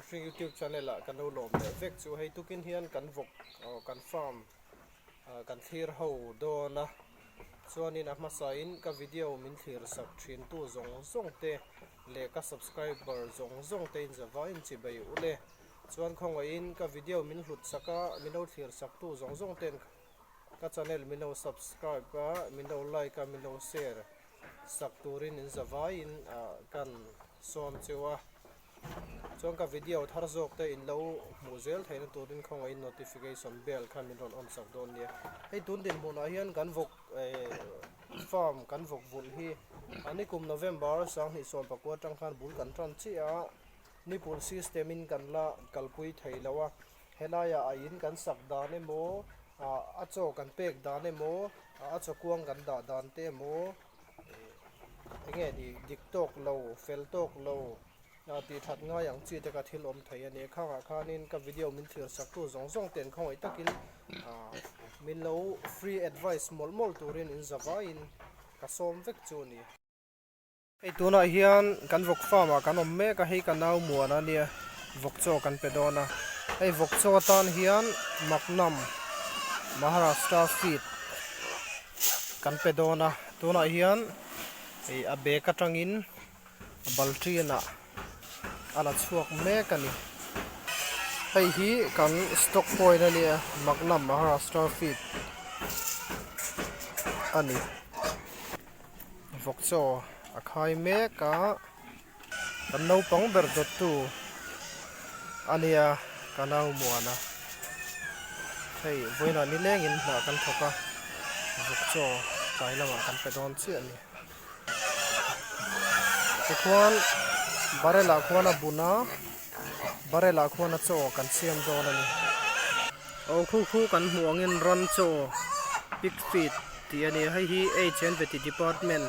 Hring YouTube channel ah kan lo lawm leh vek chu hei tukin hian kan vawk kan farm kan thlir ho dawn a chuanin a hmasa in ka video min thlir sak thin tu zawng zawng te leh ka subscriber zawng zawng te in zavai in chibei ule chuan khawngaihin ka video min hlut sak a min lo thlir sak tu zawng zawng ten ka channel min lo subscribe a min lo like a min lo share sak turin in zavaiin kan sawm cheu a chuan ka video thar zawk te in lo hmuh zel theihna turin khawngaihin notification bell kha min rawn on sak dawn nia hei tun dinhmunah hian kan vawk eh farm kan vawk vulh hi a nikum November 2019 atang khan bul kan tan chiah a nipul system in kan la kalpui thei lo a helaiah a in kan sak dan emaw ah a chaw kan pek dan emaw a chaw kuang kan dah dan te emaw eng nge ni dik tawk lo fel tawk lo tih that ngai ang chi te kha thil awm thei a ni khangah khanin ka video min thlir sak tu zawng zawng ten khawngaih takin ah min lo free advice mawlh mawlh turin in za vaiin ka sawm vek chu a ni. Hei tunah hian kan vawk farm ah kan awm mek a hei ka nau muan a nia vawk chaw kan pe dawn a hei vawk chaw atan hian Magnum Maharashtra feed kan pe dawn a tunah hian ih a bag atangin a balṭin ah a la chhuak mek a ni hei hi kan stock point a nia Magnum Maharashtra feed a ni. Vawk chaw a khai mek a, kan naupang ber dawttu a nia ka nau muan a, hei vawiinah nilengin hnah kan thawk a, vawk chaw tlai lamah kan pe dawn chiah a ni. Tikhuan barrel ah khuan a bun a, barrel ah khuan a chaw kan siam dawn a ni. Aw khu khu kan hmuh angin ran chaw pig feed tih a ni a hei hi H and Vety department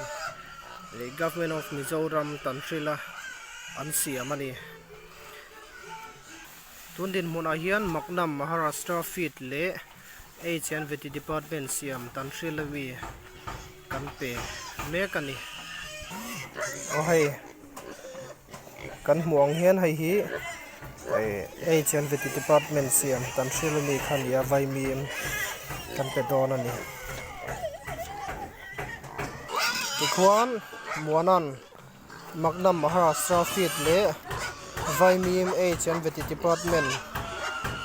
leh Government of Mizoram tan hrila an siam a ni. Tun dinhmunah hian Magnam Maharashtra feed leh H and Vety department siam tan hrila mi kan pe mek a ni. Aw hei. Kan hmuh ang hian hei hi H and Vety department siam kan hriat ami kha a ni a vaimim kan pe dawn a ni tikhuan Muanan Magnam Maharashtra feed leh vaimim H and Vety department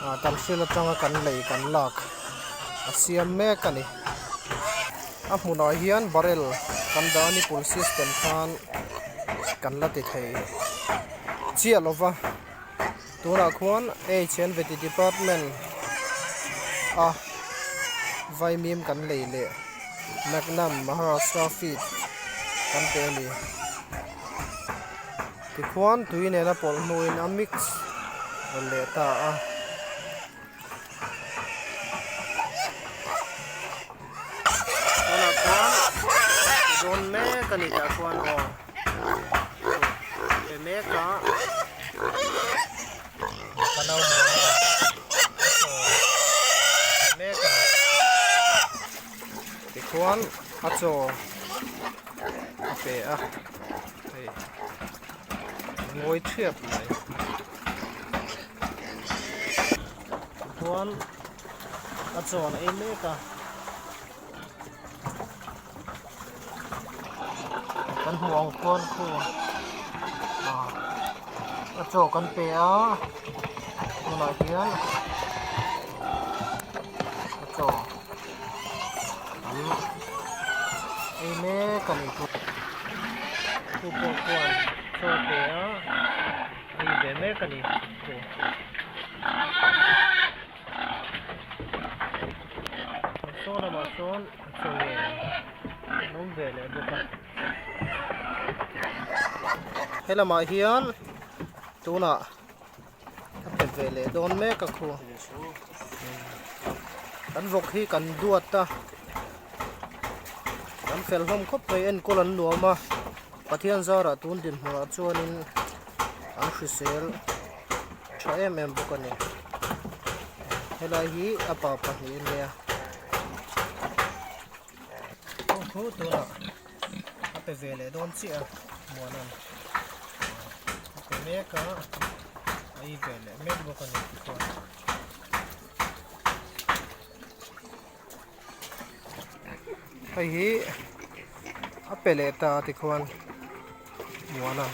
ah kan hriat atanga kan lei kan lak a siam mek a ni a hmunah hian barrel kan dah a ni pul system khan. kan la ti thei chiah lo va tunah khuan H and Vety department a vaimim kan lei leh Magnum Maharashtra feed kan pe a ni tikhuan tui nena pawlh hnuin a mix rawn leh ta a. Tunah chuan dawn mek a ni tah chuan aw pe mek a ka nau hmuh a chaw mek a tikhuan a chaw a pe a hei ngawi thiap mai tikhuan. A chawn ei mek a kan hmuh ang khuan khu ah a chaw kan pe a tunah hian a chaw an ei mek a ni chu pawh khuan chaw pe a ei ve mek a ni chu. Saw lamah sawn chaw nge an awm ve leh bawk a he lamah hian tunah a pe ve leh dawn mek a khu kan vawk hi kan duat a kan fel hlawm khawp mai enkawl an nuam a Pathian zarah tun dinhmunah chuanin an hrisel tha em em bawk a ni helai hi a pa pahnih a nia khu tunah a pe ve leh dawn chiah a muana'n a pe mek a. ei ve leh mek bawk a ni tikhuan. Hei hi a pe leh ta tikhuan Muana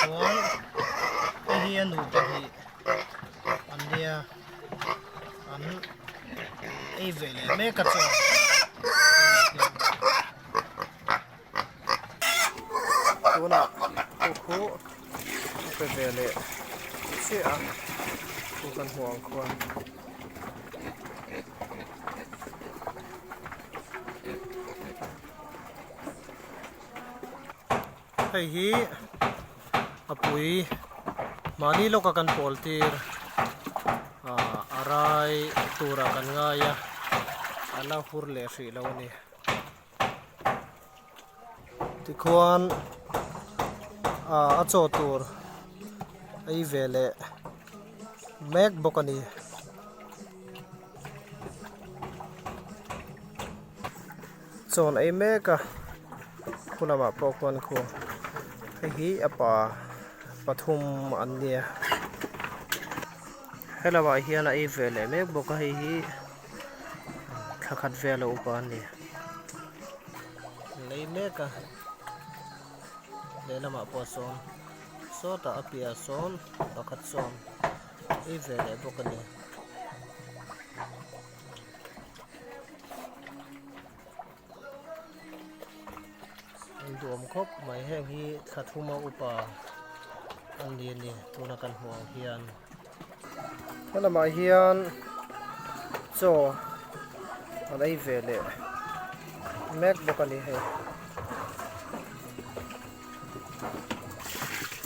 chuan hei hi a nupa hi an nia an ei ve leh mek a chaw tunah khu khu a pe ve leh chiah a khu kan hmuh ang khuan. Hei hi a pui mahni lawka kan pawl tir ah a rai turah kan ngai a a la hur leh hrih lo a ni. Tikhuan ah a chaw tur ei ve leh mek bawk a ni. Chawn ei mek a khu lamah pawh khuan khu hei hi a pa pathum an nia helamah hian a ei ve leh mek bawk a hei hi thla khat vel a upa a ni an ei mek a lehlamah pawh sawn sawtah a piahah sawn pakhat sawn ei ve leh bawk a ni. An duhawm khawp mai heng hi thla thuma upa an ni a ni tuna kan hmuh ang hian helamah hian chaw an ei ve leh mek bawk a ni hei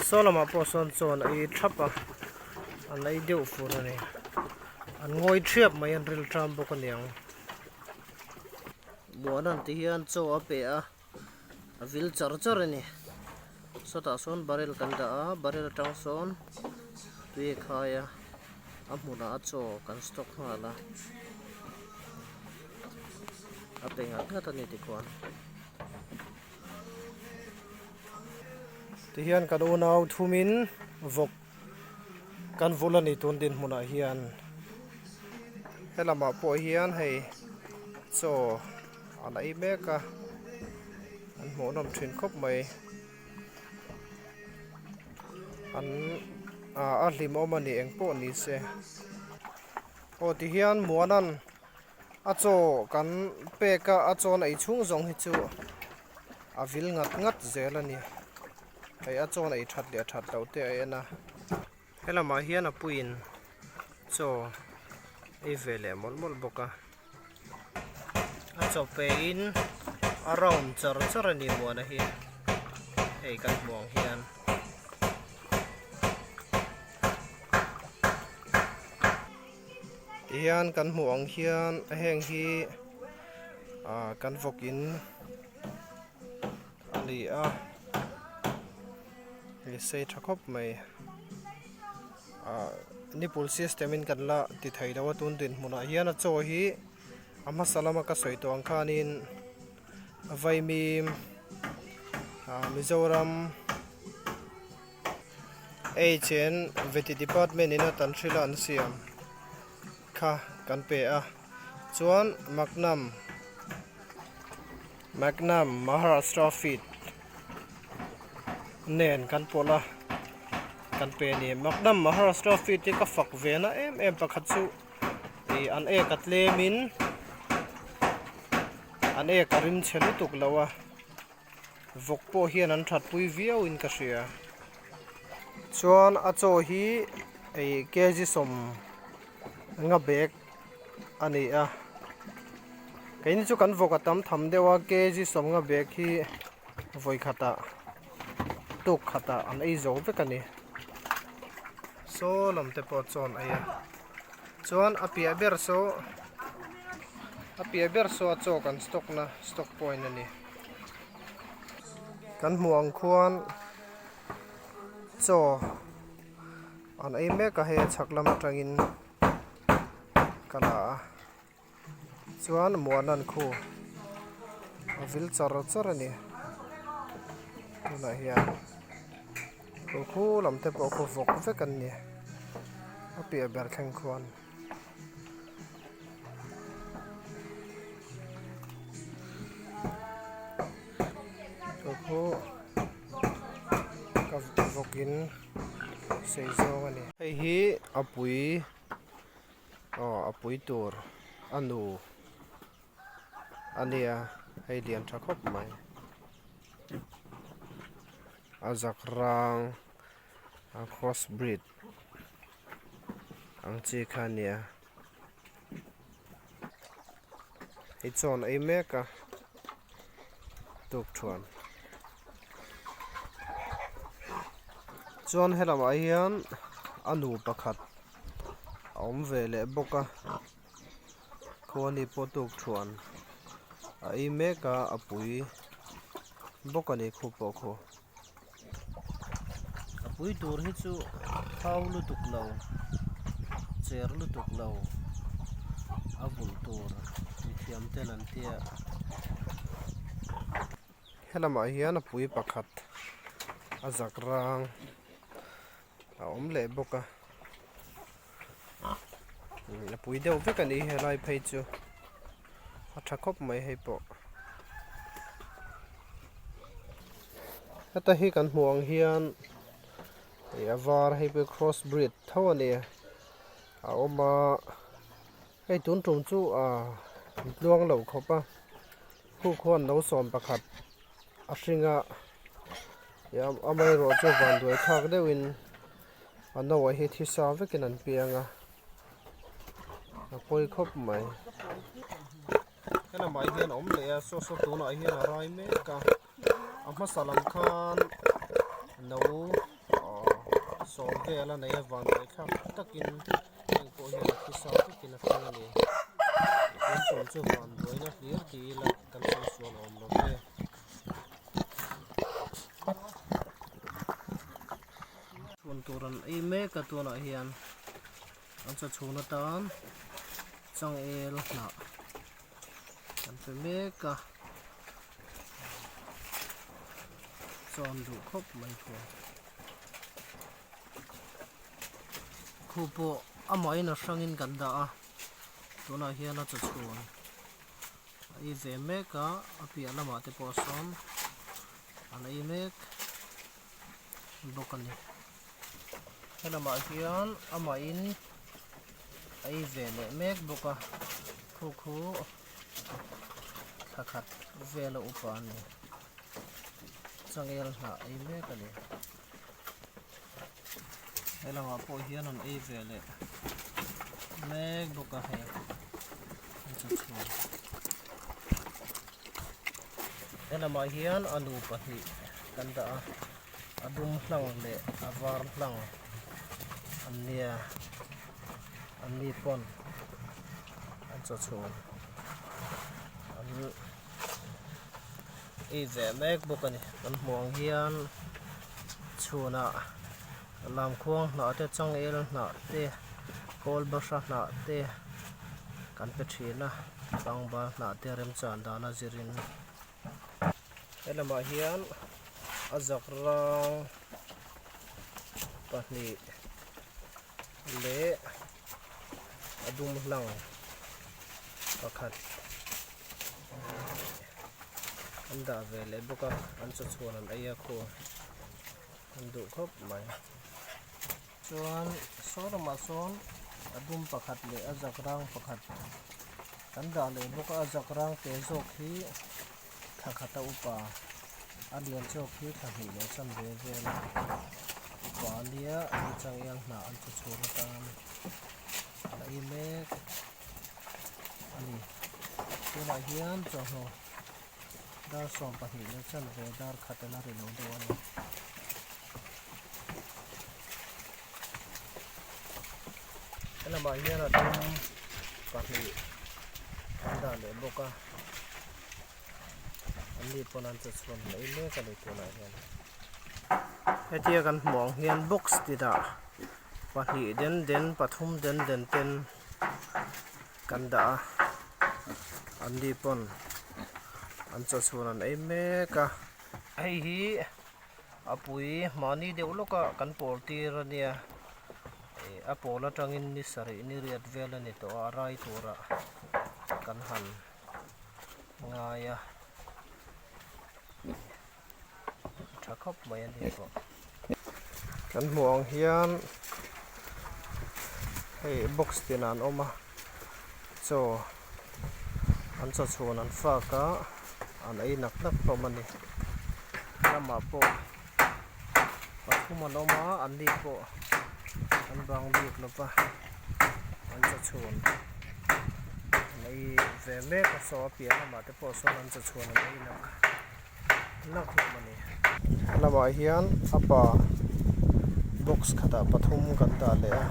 saw lamah pawh sawn chaw an ei thap a an ei deuh fur a ni. An ngawi thiap mai an rilṭam bawk a niang. Buan ti hian chaw a pe a, a vil char char a ni. Sawtah sawn barrel kan dah a, barrel atang sawn tui a khai a, a hmunah a chaw kan stock nghal a, a pe ngat ngat a ni tikhuan. Tihian kan unau thumin vawk. Kan vul a ni tun dinhmunah hian helamah pawh hian hei chaw an ei mek a an hmuhnawm thin khawp mai an ah a hlimawm a ni eng pawh ni se aw tihian Muana'n a chaw kan pek a a chaw an ei chhung zawng hi chu a vil ngat ngat zel a ni. Hei a chawn ei that leh a that loh te a en a, helamah hian a puiin chaw ei ve leh mawlh mawlh bawk a, a chaw pe in a round char char a ni muana hi hei kan hmuh ang hian. Tihian kan hmuh ang hian heng hi ah kan vawk in. A ni a hei sei tha khawp mai ah nipple system in kan la ti thei lo a tun dinhmunah hian a chaw hi a hmasa lama ka sawi tawh ang khanin vaimim ah Mizoram H and Vety department in a tan hrila an siam kha kan pe a chuan Magnum. Magnum Maharashtra feed nen kan pawlh a kan pe a ni Magnum Maharashtra feed hi ka fak ve na em em pakhat chu ih an ek a tlem in an ek a rim chhe lutuk lo a vawk pawh hian an that pui viau in ka hria chuan a chaw hi ih kg 10 bag a ni a keini chu kan vawk a tam tham deuh a kg 50 bag hi vawi khatah tuk khatah an ei zo vek a ni saw lam te pawh chaw an ei a chuan a piah ber saw a piah ber saw a chaw kan stock na stock point a ni kan hmuh ang khuan chaw an ei mek a hei a chhak lam atangin ka la a chuan muanan khu a vil char char a ni tunah hian. Khu khu lam te pawh khu vawk vek an ni a piah ber thleng khuan. Khu khu ka vawk in sei zawng a ni. Hei hi a pui aw a pui tur a nu a nia hei lian tha khawp mai. A zak rang a cross breed ang chi kha a nia hei chawn a ei mek a tukthuan chuan helamah hian a nu pakhat a awm ve leh bawk a khuani pawh tukthuan a ei mek a a pui bawk a ni khu pawh khu. A pui tur hi chu thau lutuk lo cher lutuk lo a vulh tur mithiam ten an tia. Helamah hian a pui pakhat a zak rang a awm leh bawk a a pui deuh vek a ni helai phei chu a tha khawp mai hei pawh. Heta hi kan hmuh ang hian ih a var hei pawh hi cross breed tho a ni a awm a hei tun tum chu ah an tluang lo khawp a khu khuan no 11 a hring a ih amaherawh chu vanduai thlak deuhin a no ah hi thi sa vekin an piang a a pawi khawp mai. Helamah hian a awm leh a saw saw tunah hian a rai mek a a hmasa lam khan no ahh sawm vel a nei a vanduai thlak takin heng pawh hian a thi sa vekin a hring a ni tun tum chu vanduaina hlir ti ila kan sawi sual a awm lo ve. Chhun tur an ei mek a tunah hian an chaw chhun atan changel hnah an pe mek a chawn duh khawp mai khu khu pawh amahin a hrangin kan dah a tunah hian a chaw chhun a ei ve mek a a piah lamah te pawh sawn an ei mek bawk a ni. Helamah hian amahin a ei ve leh mek bawk a khu khu thla khat vel a upa a ni changel hnah a ei mek a ni helamah pawh hian an ei ve leh mek bawk a hei an chaw chhung helamah hian a nu pahnih kan dah a. A dum hlang leh a var hlang an nia an ni pawn an chaw chhun an ei ve mek bawk a ni kan hmuh ang hian chhunah lamkhuang hnah te changel hnah te kawl bahra hnah te kan pe thin a pangbal hnah te remchan dana zirin. Helamah hian a zak rang pahnih leh a dum hlang pakhat an dah ve leh bawk a an chaw chhuan an ei a khu an duh khawp mai chuan saw lamah sawn a dum pakhat leh a zak rang pakhat kan dah leh bawk a a zak rang te zawk hi thla khata upa a lian zawk hi thla hnih leh chan ve vel a upa a nia an changel hnah an chu chhur atan a ei mek a ni tunah hian chawhnu dar 12 leh chan ve dar khat a la ri lo deuh a ni. Helamah hian a dum pahnih an dah leh bawk a an ni pawn an che chhuan mai mek a ni tunah hian hetia kan hmuh ang hian box tinah pahnih den den pathum den den ten kan dah a an ni pawn an chaw chhuan an ei mek a hei hi. A pui mahni deuh lawka kan pawl tir a nia. Ih a pawl atangin ni sarih ni riat vel a ni tawh a, a rai turah kan han ngai a. Tha khawp mai a ni pawh. Kan hmuh ang hian hei box tinah an awm a chaw an chaw chhun an fak a an ei nak nak hlawm a ni lamah pawh pathum an awm a an ni pawh an bang bik lo va an chaw chhun an ei ve mek a saw a piah lamah te pawh sawn an chaw chhun an ei nak nak hlawm a ni. Lamah hian a pa box khatah pathum kan dah leh a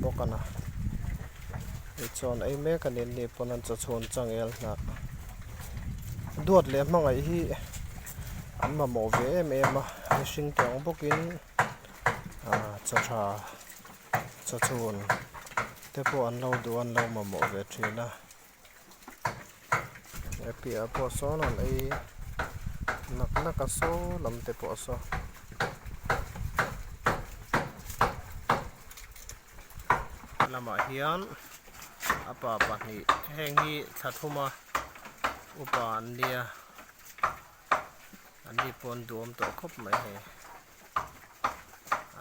bawk a na hei chuan ei mek a ni an ni pawn an chaw chhun changel hnah duat leh hmangaih hi an mamawh ve em em a mihring te ang bawkin ah chaw tha chaw chhun te pawh an lo duh a an lo mamawh ve thin a. He piahah pawh sawn an ei nak nak a saw lam te pawh saw. Lamah hian a pa pahnih heng hi thla thum a upa an nia an ni pawh an duhawm tawh khawp mai hei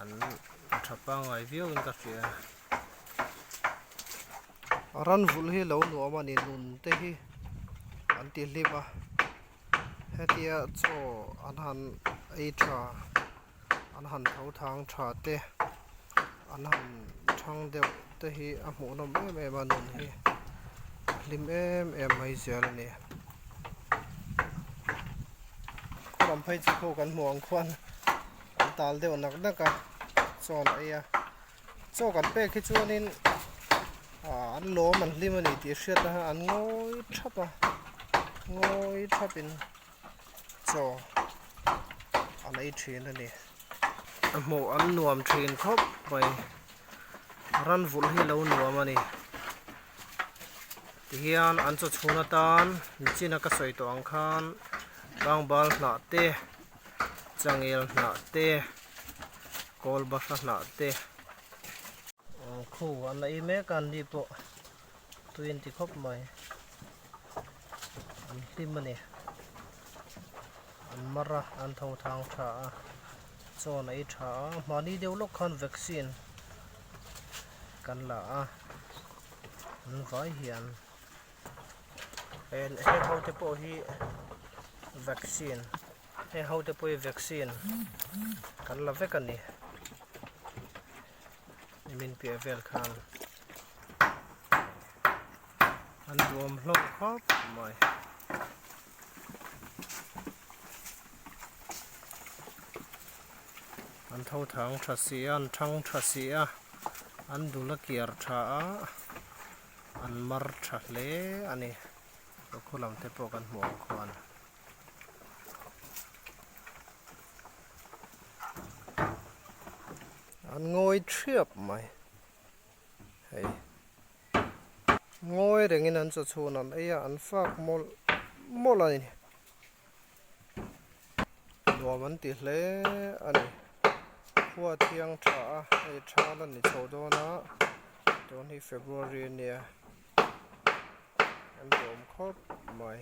an tha pangngai viau in ka hria. Ran vulh hi lo nuam a ni nun te hi an ti hlim a hetia chaw an han ei tha an han tho thang tha te an han thang deuh te hi a hmuh nawm em em a nun hi a hlim em em mai zel a ni khaw lam phei chu khaw kan hmuh ang khuan an tal deuh nak nak a chaw an ei a. Chaw kan pek hi chuanin ah an lawm an hlim a ni tih hriat a an ngawi thap a ngawi thapin chaw an ei thin a ni. A hmuh an nuam thin khawp mai ran vulh hi lo nuam a ni tihian an chaw chhun atan nichina ka sawi tawh ang khan bangbal hnah te changel hnah te. Kawl bahra hnah te khu an ei mek a an ni pawh tui an ti khawp mai an hlim a ni an mar a an tho thang tha a chaw an ei tha a mahni deuh lawk khan vaccine kan la a an vai hian heng ho te pawh hi vaccine. Heng ho te pawh hi vaccine kan la vek a ni nimin piah vel khan an duam hlawm khawp mai. An tho thang tha si a an thang tha si a an dul a kiar tha a an mar tha hle a ni khaw lam te pawh kan hmuh ang khuan. An ngawi thiap mai hei ngawi rengin an chaw chhun an ei a an fak mawlh mawlh a ni nuam an ti hle a ni khua thiang tha a hei thal a ni chho dawn a tun hi February a nia an duhawm khawp mai.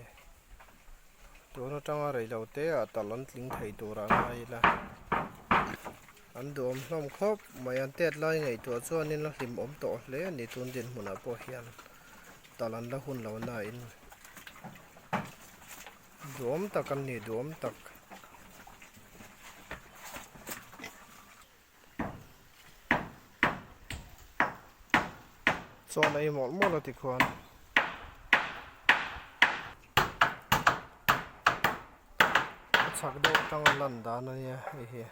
Tun atanga reilo te ah tal an tling thei tur ah ngai ila an duhawm hlawm khawp mai an tet lai ngaihtuah chuanin a hlimawm tawh hle a ni tun dinhmunah pawh hian tal an la hun lo na in duhawm tak an ni duhawm tak. Chuan ei mawlh mawlh a tikhuan a chhak deuh atanga lan dan a nia hei hi.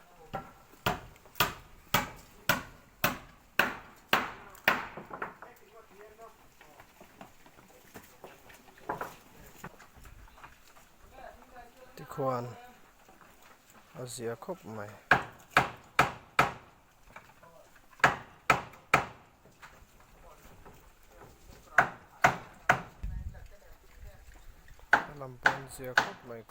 Tikhuan. A zia khawp mai. A lam pawh an zia khawp mai.